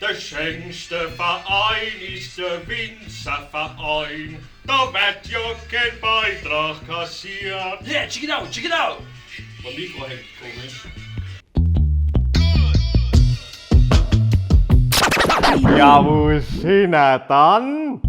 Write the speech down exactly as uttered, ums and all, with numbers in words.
Der schänschte Verein is der Winzerverein. Da werd ja kein Beitrag kassiert. Yeah, check it out, check it out! Mein Mikro hängt komisch. Ja, wo sin er dann?